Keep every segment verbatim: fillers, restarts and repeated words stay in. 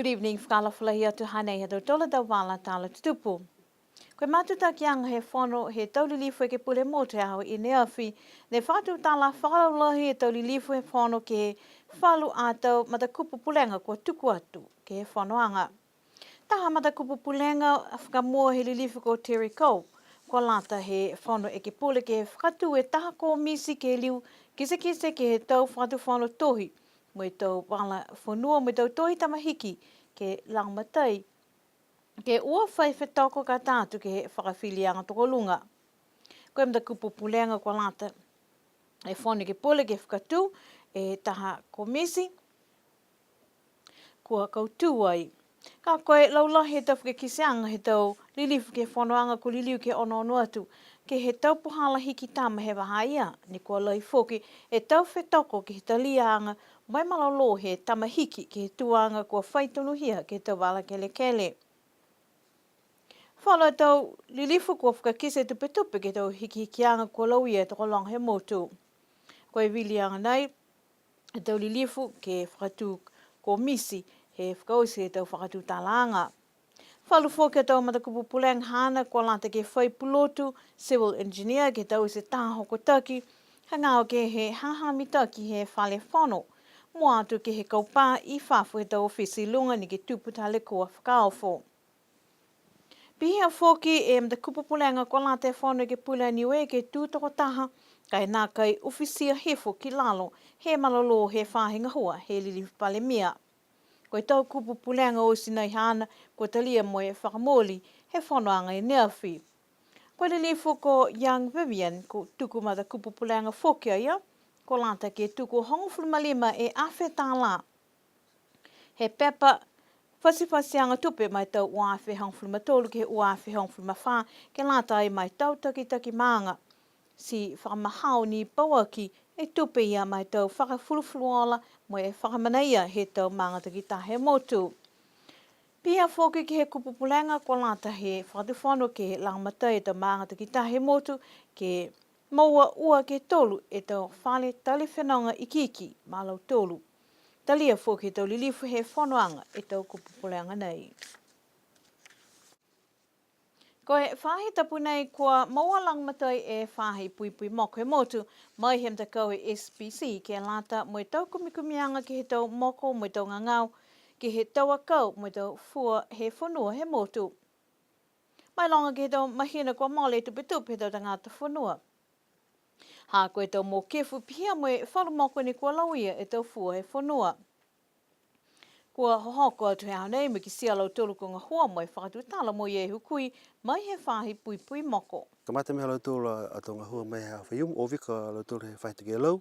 Good evening, fakaalofa lahi atu, hanei ha tautolu a tau vala tala tutupu. Ko e matutakiaga he fono he tau lilifu ekepule motu he aho i ne afi, ne fakatutala fakalaulahi e tau lilifu he fono ke he falu a tau matakupu pulega kua tuku atu ke he fonoaga. Taha matakupu pulega fakamua he lilifu ko Terry Coe, kua lata he fono ekepule ke fakatū e taha komisi ke liu kitekite ke he tau fakatufono tohi, mo e tau vala fonua, mo e tau tohi tama hiki ke lagomatai, ke ua fai fetoko ka tā atu ke he fakafiliaga tokoluga. Ko e matakupu pulega kua lata e fono ekepule ke fakatū e taha komisi kua kautū ai. Ka ko e laulahi he tau fakakiteaga he tau lilifu ke he fonoaga kua liliu ke onoono atu ke he tau puhala hiki tama he vahā ia, ne kua lahi foki e tau fetoko ke he taliaga mo e malolō he tama hiki ke he tuaga kua fai tonuhia ke he tau vala kelekele. Falu a tau lilifu kua fakakite tupetupe ke he tau hikihikiaga kua lauia e tokologa he motu. Ko e viliaga nei e tau lilifu ke fakatū komisi he fakaoti he tau fakatutalaaga. Falu foki a tau matakupu pulega haana kua lata ke fai pulotu civil engineer ke taute e taha hokotaki hagaao ke he hahā mitaki he fale fono, mua atu ke he kaupā i fafo he tau ofisa i luga ne ke tupu taha lekua fakaofo. Pihia foki e matakupu pulega kua lata e fono ekepule a Niue ke tū tokotaha, ka e nākai ofisia hifo ki lalo he malolō he faahi gahua he lilifu palemia. Ko e tau kupu pulega oti nai haana kua talia mo e fakamooli he fonoaga i ne afi. Ko e lilifu ko Young Vivian, kua tuku matakupu pulega foki a ia, kua lata ke tuku hogofulu ma lima e afe tālā he pepa fatifatiaga tupe ma e tau ua afe hogofulu ma tolu ke he ua afe hogofulu ma fā, ke lata ai ma e tau takitaki maaga. Ti fakamahao ni pauaki e tupe ia ma e tau fakafulufuluola mo e fakamanaia he tau maaga takitaha he motu. Pihia foki ke he kupu pulega kua lata he fakatufono ke lagomatai e tau maaga takitaha he motu ke moua ua ke tolu e tau fale tali fenoga ikiiki ma lautolu. Talia foki he tau lilifu he fonoaga e tau kupu pulega nei. Ko e faahi tapu nei kua moua lagomatai e faahi puipui moko he motu mai he matakau he S P C ke lata mo e tau kumikumiaga ke he tau moko mo e tau gagao, ke he tau akau mo e tau fua he fonua he motu. Mailoga ke he tau mahina kua mole e tupetupe he tau tagata fonua. Ha ko e tau mokefu pihia mo e falu moko ne kua lauia e tau fua he fonua. Kua hohoko atu he aho nei mo e kitia a lautolu kua gahua mo e fakatutala mo e hukui mai he faahi puipui moko. Kamata mai ha lautolu a, a tau gahua mai he aho Faiumu, o viko a lautolu he faahi tokelau,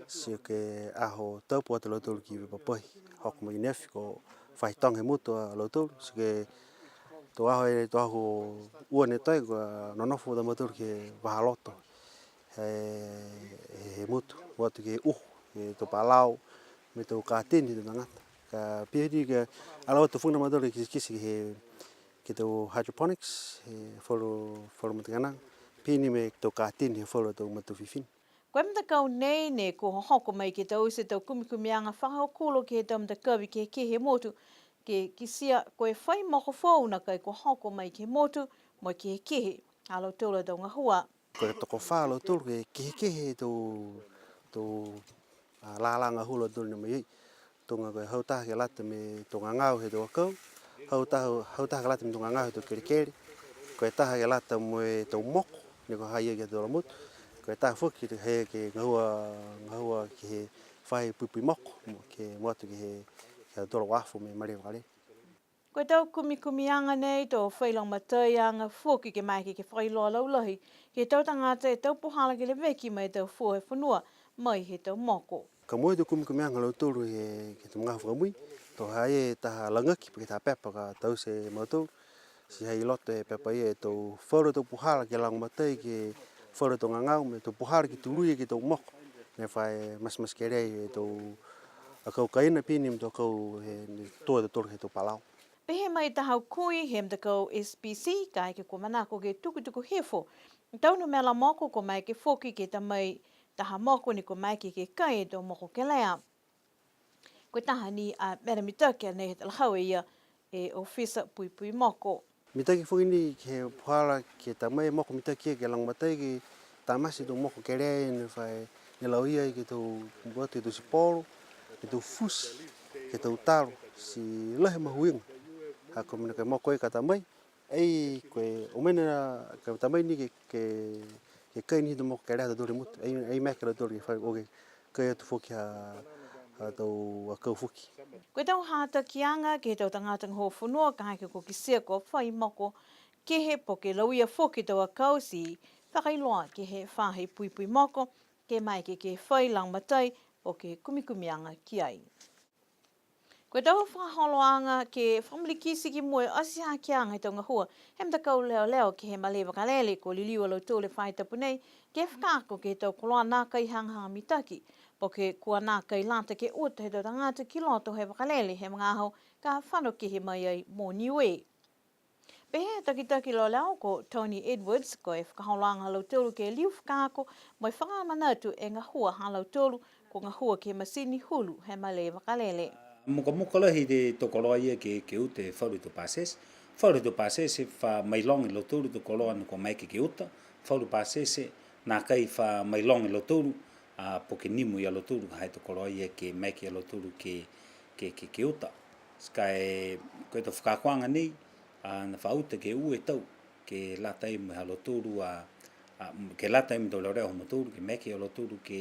ti ko e aho tapu atu a lautolu ki Papahi, hoko mai i ne afi ko e faahi toga he motu a lautolu, ti ko e tau aho e, tau aho ua ne toe, kua nonofo a mautolu ke he vahā loto he, he, he motu, mua atu ke he uho, ke he tau palau, mo e tau kateni he tau tagata. Ka pihia ni ke, a lautolu foki a mautolu ke kitekite ke he, ke he tau hydroponics, he falu, falu matagahua. Pihia ni mo e tau kateni he falu tau matua fifine. Ko e matakau nei ne kua hohoko mai ke taute e tau kumikumiaga fakahokulo ke he tau matakavi kehekehe he motu, ke kitia ko e fai moko foou nākai kua hoko mai ke he motu, mo e kehekehe a lautolu a tau gahua. Ko e tokofā a lautolu ke kehekehe e tau, tau, a, lala gahua a lautolu ne o mai ai. Tuga ko e hau taha ke lata mo e tau gagao he tau akau, hau taha, hau taha ke lata mo e tau gagao he tau kelekele, ko e taha ke lata mo e tau moko, ne kua ha i ai ke he tau motu, ko e taha foki ke he, ke gahua, gahua ke he faahi puipui moko, mo, ke mua atu ke he, ke he tau uafo mo e malē vakalele. Ko e tau kumikumiaga nei, to fai lagomataiaga foki ke maeke ke fakailoa laulahi ke he tau tagata e tau puhala ke leveki mai e tau fua he fonua mai he tau moko. Ka moua e tau kumikumiaga ha lautolu he, ke he tau magaaho fakamui, to ha i ai e taha lagaki, po ke taha pepa ka taute e mautolu, ti ha i loto he pepa ia e tau falu tau puhala ke lagomatai ke he falu tau gagao, mo e tau puhala ke tului ke he tau moko, ne fa e matematekelea e tau akau kaina pihia ni mo e tau akau he, ne tō a tautolu he tau palau. Pehē mai e taha hukui he matakau S P C, kaeke kua manako ke tukutuku hifo e tau numela moko, kua maeke foki ke ta mai taha moko ne kua maeke ke kai e tau moko kelea. Ko e taha ni a mena mitaki a nei he talahau e ia e ofisa puipui moko. Mitaki foki ni ke he puhala ke ta mai e moko mitaki ke lagomatai ke tamate e tau moko kelea ne fa ne lauia ke he tau buatu, ke he tau sipolo, ke he tau fusi, ke he tau talo, ti lahi e mahuiga. Ha ko e mena ke moko ai ka ta mai, ai ko e o mena ka ta mai ni ke, ke, ke kai ni he tau moko kelea ha tautolu he motu, ai, ai maeke a lautolu ke fai, o ke kai atu foki ha, ha tau akau foki. Ko e tau hatakiaga ke he tau tagata gahua fonua, kaeke kua kitia kua fai moko kehe po ke lauia foki e tau akau, ti fakailoa ke he faahi puipui moko, ke maeke ke fai lagomatai po ke kumikumiaga ki ai. Ko e tau fakaholoaga ke fakamalikiti ki mua e atiakiaga he tau gahua he matakau leoleo ke he malē vakalele, kua liliu a lautolu he faahi tapu nei ke fakaako ke he tau koloa nākai hagahaga mitaki, po ke kua nākai lata ke uta he tau tagata ki loto he vakalele he magaaho ka fano kehe mai ai mo Niue. Pehē e takitaki leoleo ko Tony Edwards, ko e fakaholoaga ha lautolu ke liu fakaako mo e fakamanatu e gahua ha lautolu, kua gahua ke he masini hulu he malē vakalele. Mukamuka lahi e tau koloa ia ke, ke uta e falu he tau pasese. Falu he tau pasese fa mailoga e lautolu e tau koloa ne kua maeke ke uta. Falu pasese nākai fa mailoga e lautolu, a, po ke nimo ia lautolu, ha e tau koloa ia ke maeke ia lautolu ke, ke, ke, ke uta. Ka e, ko e tau fakaakoaga nei, a, ne fa uta ke ua e tau, ke lata ai mo e ha lautolu, a, a, ke lata ai mo e tau leoleo ha mautolu, ke maeke ia lautolu ke,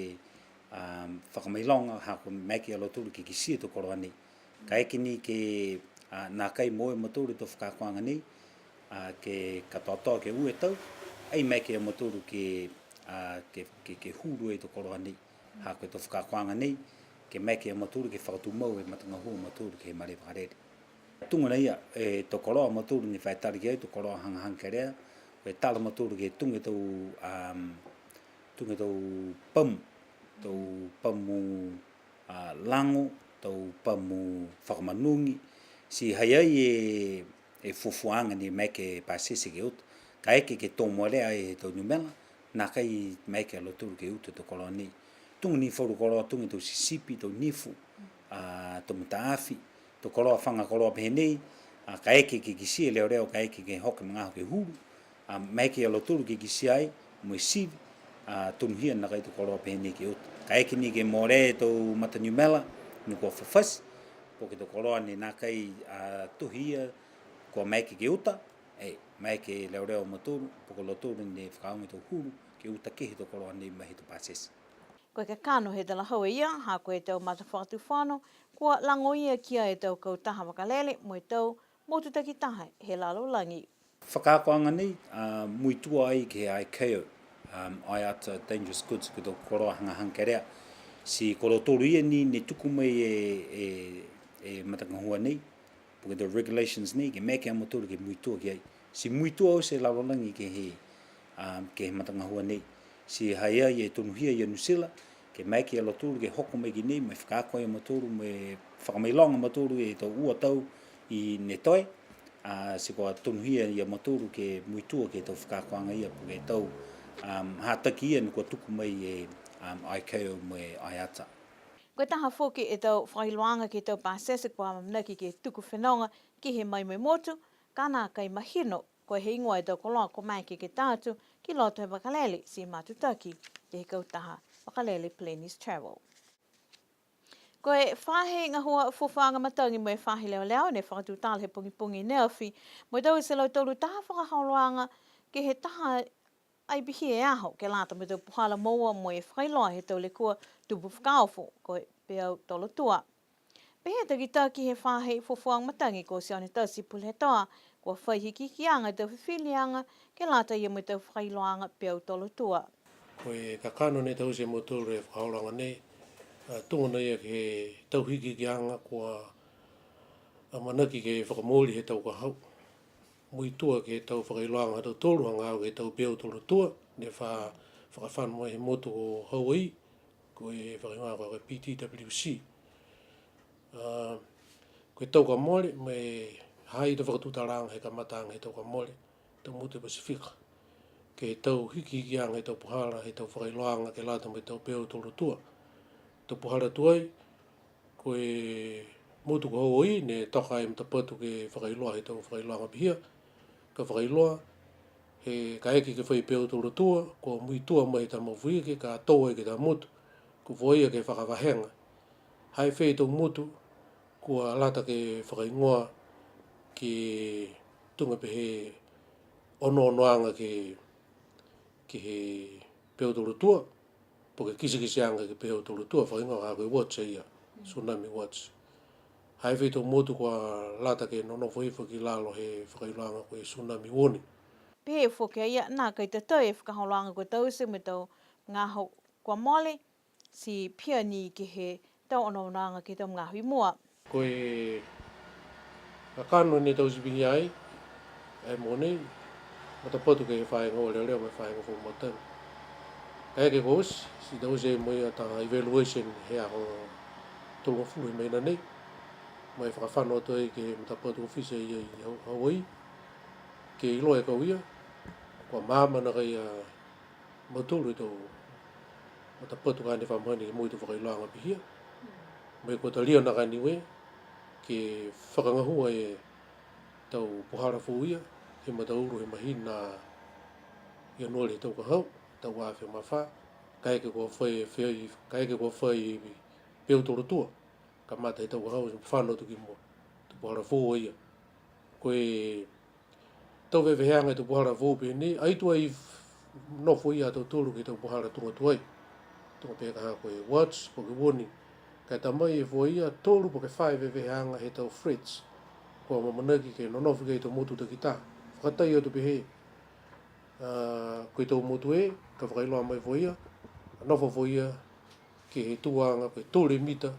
a, fakamailoga, ha kua maeke ia lautolu ke kitia e tau koloa nei. Kaeke ni ke, a, nākai moua e mautolu e tau fakaakoaga nei, a, ke katoatoa ke ua e tau, ai maeke ia mautolu ke, a, ke, ke, ke hulu e tau koloa nei. Ha ko e tau fakaakoaga nei, ke maeke ia mautolu ke fakatumau e matagahua ha mautolu ke he malē vakalele. Tuga nai ia, e tau koloa ha mautolu ne fa tali ki ai, tau koloa hagahaga kelea, ko e tala ha mautolu ke tuga e tau, um, tuga e tau pamu, tau pamu, a, lago, tau pamu fakamanogi, ti ha i ai e, e fuafuaaga ne maeke e pasese ke uta. Kaeke ke tō molea e tau numela, nākai maeke a lautolu ke uta e tau koloa nei. Tuga ni falu koloa, tuga e tau sisipi, tau nifo, a, tau mataafi, tau koloa faga koloa pehē nei, a, kaeke ke kitia e leoleo, kaeke ke hoko e magaaho ke hulu, a, maeke ia lautolu ke kitia ai, mo e sivi, a, tonuhia nākai e tau koloa pehē nei ke uta. Kaeke ni ke molea e tau mata numela, ne kua fafati, po ke tau koloa ne nākai, a, tohi ia, kua maeke ke uta, e, maeke e leoleo ha mautolu, po ke lautolu ne fakaaoga e tau hulu, ke uta kehe e tau koloa nei mai he tau pasese. Ko e kakano he talahau e ia, ha ko e tau matafakatufono, kua lagoia ki ai e tau kautaha vakalele, mo e tau motu takitaha he lalolagi. Fakaakoaga nei, a, muitua ai ke he ICAO, um, IATA Dangerous Goods, ko e tau koloa hagahaga kelea. Ti ko lautolu ia ni ne tuku mai e, e, e matagahua nei, po ke tau regulations nei, ke maeke a mautolu ke muitua ki ai. Ti muitua oti e lalolagi ke he, um, ke he matagahua nei. Ti ha i ai e tonuhia ia Niu Silani, ke maeke ia lautolu ke hoko mai ki nei, mo e fakaako ai a mautolu, mo e fakamailoga a mautolu e tau ua tau i ne toe, a, ti kua tonuhia ia mautolu ke muitua ke he tau fakaakoaga ia, po ke tau, um, hataki ia ne kua tuku mai e, um, ICAO mo e IATA. Ko e taha foki e tau fakailoaga ke he tau pasese kua amanaki ke tuku fenoga ke he maimoa motu, ka nākai mahino ko e heigoa e tau koloa kua maeke ke ta atu ki loto he vakalele, ti matutaki ke he kautaha vakalele Blenny's Travel. Ko e faahi gahua fuafuaaga matagi mo e faahi leoleo ne fakatutala he pogipogi ne afi, mo e taute e lautolu taha fakaholoaga ke he taha ai pihia e aho, ke lata mo e tau puhala moua mo e fakailoa he tau lekua tupu fakaofo, ko e peau tolotua. Pehē e takitaki he faahi fuafuaaga matagi ko Sione Tasi Pulehetoa, kua fai hikihikiaga e tau fifiliaga, ke lata ia mo e tau fakailoaga peau tolotua. Ko e kakano ne taute e mautolu e fakaholoaga nei, a, tuga nai ia ke he tau hikihikiaga kua amanaki ke fakamooli he tau ka hau. Muitua ke he tau fakailoaga ha tautolu hagaao ke he tau peau tolotua, ne fa fakafano mai he motu ko Hawaii, ko e fakailoaga ko e P T W C. A, ko e tau ka mole, mo e ha i ai e tau fakatutalaaga he kamataaga he tau ka mole, tau motu he Pasifika. Ke he tau hikihikiaga he tau puhala, he tau fakailoaga, ke lata mo e tau peau tolotua. Tau puhala tuai, Ko e motu ko Hawaii ne toka e matapatu ke fakailoa he tau fakailoaga pihia, ka fakailoa, he kaeke ke fai peau tolotua, kua muitua mai he tama fuike, ka tō ai ke he tau motu, kua fua ia ke fakavahega. Ha i fē e tau motu, kua lata ke fakaigoa ke tuga pehē onoonoaga ke, ke he peau tolotua, po ke kitekiteaga ke he peau tolotua, fakaigoa ka ko e watch a ia, tsunami watch. Ha i fē e tau motu kua lata ke nonofo hifo ki lalo he fakailoaga ko e tsunami warning. Pehē foki a ia, nākai tatai e fakaholoaga kua taute mo e tau magaaho kua mole, ti pihia ni ke he tau onoonoaga ke he tau magaaho i mua. Ko e kakano ne taute pihia ai, e mogonei, matapatu ke he faahi gahua leoleo mo e faahi gahua foou matagi. Kaeke kua oti, ti taute mo e taha evaluation he aho tolugofulu he mahina nei, mo e fakafano atu ai ke he matapatu ofisa ia i Hau-, Hawaii, ke iloa e kau ia, kua maama nakai a mautolu e tau matapatu ka ne fa mahani ke moua e tau fakailoaga pihia. Mo e kua talia nakai a Niue ke fakagahua e tau puhala foou ia, he mataulu he mahina Ianuari he tau ka hau, tau afe ma fā, kaeke kua fai, fai, kaeke kua fai peau tolotua, kamata he tau ka hau, fano atu ki mua, tau puhala foou ia. Ko e tau veveheaga he tau puhala foou pehē nei, ai tuai f-, nofo ia a tautolu ke he tau puhala tuga tuai. Tuga pehē ka ha ko e watch, po ke warning. Ka e ta mai e fua ia, tolu po ke fā e veveheaga he tau threats. Kua amaamanaki ke nonofo ki ai e tau motu takitaha. Fakatai atu pehē, a, ko e tau motu ē, ka fakailoa mai fua ia, nofo fua ia, ke he tuaga, ko e tolu e mita,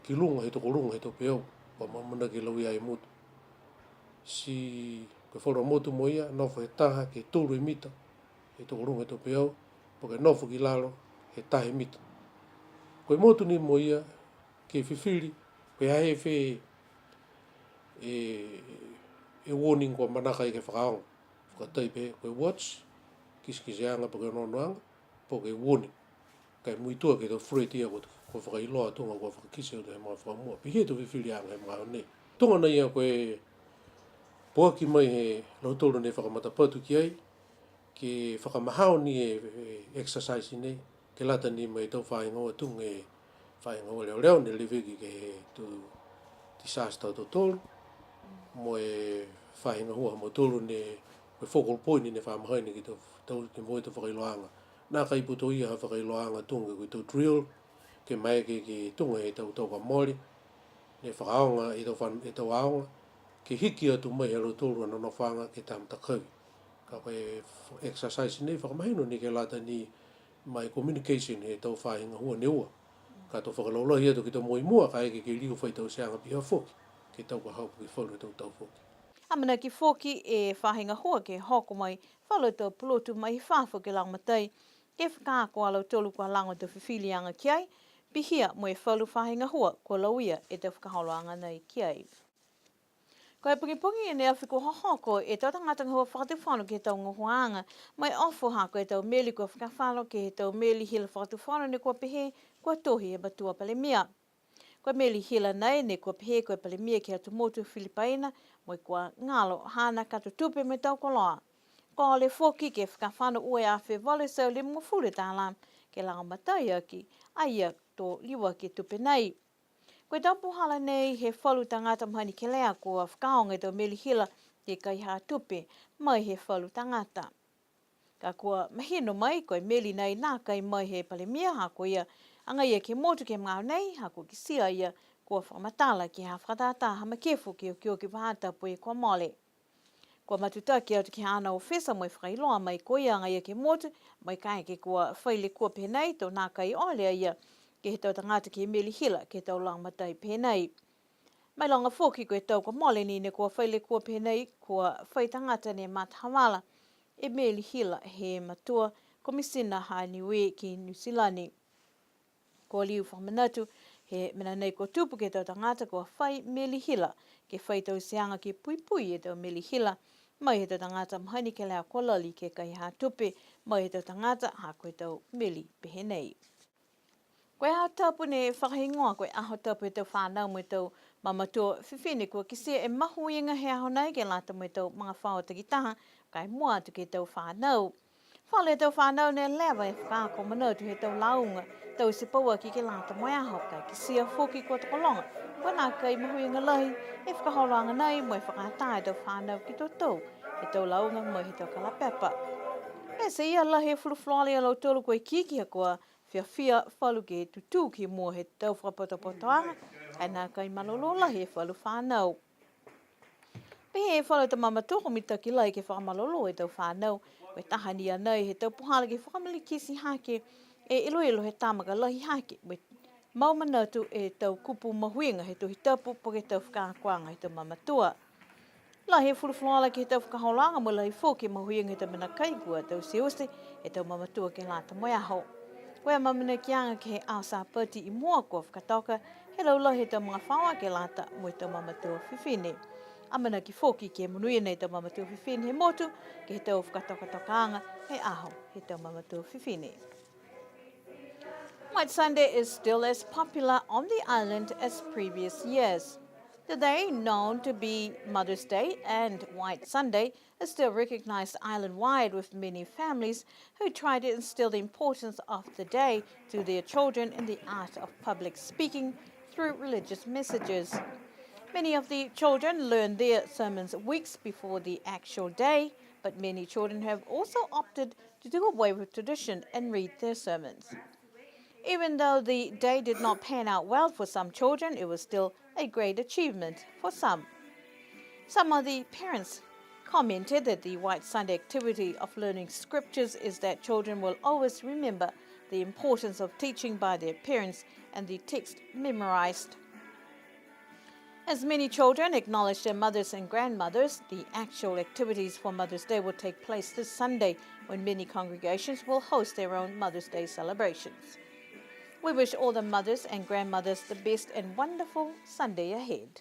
ki luga he tokoluga he tau peau, kua amaamanaki ke lauia e motu. Ti ko e falu a motu mo ia, nofo he taha ke tolu e mita, he tokoluga he tau peau, po ke nofo ki lalo, he taha e mita. Ko e motu ni mo ia, ke fifili, ko e ha fē e, e warning kua manako ai ke fakaaoga. Fakatai pehē, ko e watch, kitekiteaga po ke onoonoaga, po ke warning. Ka e muitua ke he tau threat ia kua, kua fakailoa tuga kua fakakite atu he magaaho fakamua. Pihia e tau fifiliaga he magaaho nei. Tuga na ia ko e poaki mai he lautolu ne fakamatapatu ki ai, ke fakamahao ni e, e exercise nei, ke lata ni mo e tau faahi gahua tuga e faahi gahua leoleo ne leveki ke he tau disaster ha tautolu, mo e faahi gahua ha mautolu ne, mo e focal point ne fa mahani ke he tau, tau, ke moua e tau fakailoaga. Nākai putoia ha fakailoaga tuga ko e tau drill, ke maeke ke tuga he tau tau ka mole, ne fakaaoga e tau fan-, e tau aoga, ke hiki atu mai ha lautolu a nonofoaga ke he tau matakavi. Ka ko e f-, exercise nei fakamahino ni ke lata ni ma e communication he tau faahi gahua ne ua. Ka to fakalaulahi atu ke he tau mogo i mua, kaeke ke liu fai tauteaga pihia foki, ke he tau ka hau ke he falu he tau tau foki. Amanaki foki e faahi gahua ke hoko mai falu tau pulotu mai fafo ke lagomatai, ke fakaako a lautolu kua lago e tau fifiliaga ki ai, pihia mo e falu faahi gahua kua lauia e tau fakaholoaga nei ki ai. Ko e pogipogi ne afi kua hohoko e tau tagata gahua fakatufono ke he tau gahuaaga, mo e ofo ha ko e tau meli kua fakafano ke he tau meli hila fakatufono ne kua pehē kua tohi he matua Palemia. Ko e meli hila nei ne kua pehē ko e Palemia ke he atu motu Filipaina, mo e kua galo haana kato tupe mo e tau koloa. Kua ole foki ke fakafano ua e afe valu e teau limagofulu e tālā, ke lagomatai aki, a ia to liuaki e tupe nei. Ko e tau puhala nei he falu tagata mahani kelea kua fakaaoga e tau meli hila ke kaihā tupe mai he falu tagata. Ka kua mahino mai, ko e meli nei nākai mai he Palemia, ha ko ia agaia ke he motu ke he magaaho nei, ha kua kitia a ia kua fakamatala ke he ha fakatātā ha Makefu ke okioki vahā tapu kua mole. Kua matutaki atu ke he haana ofisa mo e fakailoa mai ko ia agaia ke he motu, mo e kaeke kua fai lekua pehē nei, to nākai ole a ia ke he tau tagata ke he meli hila, ke he tau lagomatai pehē nei. Mailoga foki ko e tau kua mole ni ne kua fai lekua pehē nei, kua fai tagata ne matahavala e meli hila he matua Komisina ha Niue ki Niu Silani. Kua liu fakamanatu he mena nei kua tupu ke he tau tagata kua fai meli hila, ke fai tauteaga ke puipui e tau meli hila, mai he tau tagata mahani kelea kua lali ke kaihā tupe, mai he tau tagata ha ko e tau meli pehē nei. Ko e Aho Tapu ne fakahigoa ko e Aho Tapu he tau fanau mo e tau mamatua fifine, kua kitia e mahuiga he aho nei ke lata mo e tau magafaoa takitaha, ka e mua atu ke he tau fanau. Falu he tau fanau ne leva e fakaako manatu he tau lauga, taute pauaki ke lata mo e aho, ka e kitia foki kua tokologa, kua nākai mahuiga lahi e fakaholoaga nei mo e fakaatā e tau fanau ke totou e tau lauga mai he tau kalapepa. Pete ia lahi e fulufuluola ia lautolu kua ikiiki ha kua fiafia falu ke tutū ki mua he tau fakapotopotoaga, ka e nākai malolō lahi e falu fanau. Pehē e falu tau mamatua kua mitaki lahi ke fakamalolō e tau fanau, ko e taha ni a nei he tau puhala ke fakamalikiti hake e iloilo he tama ka lahi hake, mo e mau manatu e tau kupu mahuiga he Tohi Tapu po ke tau fakaakoaga he tau mamatua. Lahi e fulufuluola ke he tau fakaholoaga mo e lahi foki e mahuiga he tau mena kai kua tauteute e tau mamatua ke lata mo e aho. Ko e amaamanakiaga ke he aho Sapati i mua kua fakatoka he laulahi he tau magafaoa ke lata mo e tau mamatua fifine. Amanaki foki ke monuina e tau mamatua fifine he motu ke he tau fakatokatokaaga he aho he tau mamatua fifine. White Sunday is still as popular on the island as previous years. Today, known to be Mother's Day and White Sunday, is still recognized island-wide, with many families who try to instill the importance of the day to their children in the art of public speaking through religious messages. Many of the children learn their sermons weeks before the actual day, but many children have also opted to do away with tradition and read their sermons. Even though the day did not pan out well for some children, it was still a great achievement for some. Some of the parents commented that the White Sunday activity of learning scriptures is that children will always remember the importance of teaching by their parents and the text memorized. As many children acknowledge their mothers and grandmothers, the actual activities for Mother's Day will take place this Sunday, when many congregations will host their own Mother's Day celebrations. We wish all the mothers and grandmothers the best and wonderful Sunday ahead.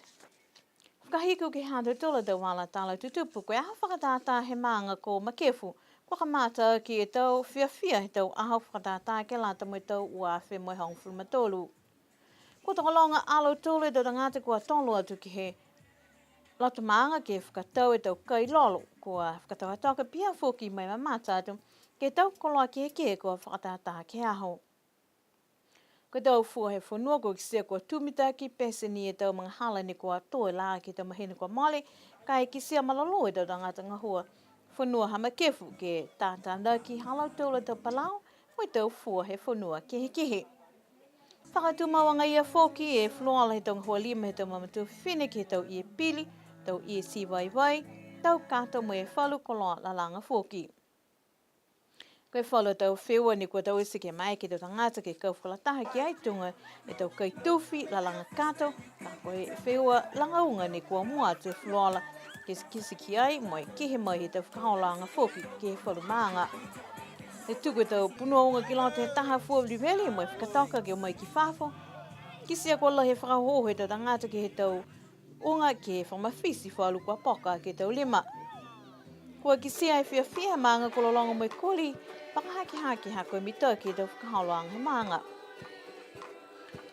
Fakahiku ke he ha tautolu a tau vala tala tutupu, ko e aho fakatātā he maaga ko Makefu, kua kamata aki e tau fiafia he tau aho fakatātā ke lata mo e tau ua afe mo e hogofulu ma tolu. Kua tokologa a lautolu e tau tagata kua tolo atu ke he loto maaga ke fakatau e tau kai lolo, kua fakatokatoka pihia foki mo e mamata atu ke he tau koloa kehekehe kua fakatātā ke he aho. Ko e tau fua he fonua kua kitia kua tū mitaki pete ni e tau magahala ne kua tō e lā ke he tau mahina kua mole, ka e kitia malolō e tau tagata gahua fonua ha Makefu ke tātānaki ha lautolu a tau palau mo e tau fua he fonua kehekehe. Fakatumau agaia foki e fulufuluola he tau gahua lima he tau mamatua fifine ke he tau ie pili, tau ie tī vaivai, tau kato mo e falu koloa lalaga foki. Ko e falu a tau feua ne kua taute ke maeke e tau tagata ke kau fakalataha ki ai tuga e tau kai tufi, lalaga kato, ka ko e feua lagauga ne kua mua atu e fulufuluola ke kitekite ki ai, mo e kehe mai he tau fakaholoaga foki ke he falu maaga. Ne tuku e tau punua uga ki loto he taha fua veliveli mo e fakatoka ke o mai ki fafo. Kitia kua lahi e fakaohooho he tau tagata ke he tau uga ke fakamafiti falu kua poka ke he tau lima. Kua kitia e fiafia he maaga kua lologo mo e koli fakahakehake ha ko e mitaki he tau fakaholoaga he maaga.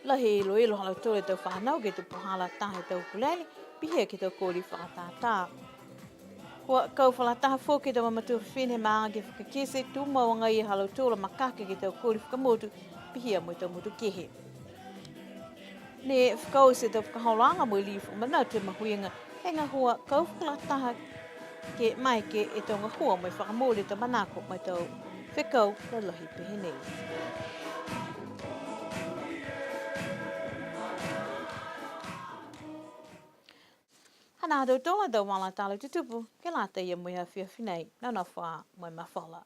Lahi e iloilo ha lautolu e tau fanau ke he tau puhala taha he tau ukulele, pihia ke he tau koli fakatātā. Kua kau fakalataha foki e tau mamatua fifine he maaga ke fakakite tumau agaia ha lautolu a makaka ke he tau koli fakamotu, pihia mo e tau motu kehe. Ne fakaoti e tau fakaholoaga mo e lī fakamanatu e mahuiga he gahua kau fakalataha ke maeke e tau gahua mo e fakamooli e tau manako mo e tau fekau lalahi pehē nei. Hanā ha tautolu a tau vala tala tutupu ke lata ia mo e afiafi nei, nonofo ā mo e mafola.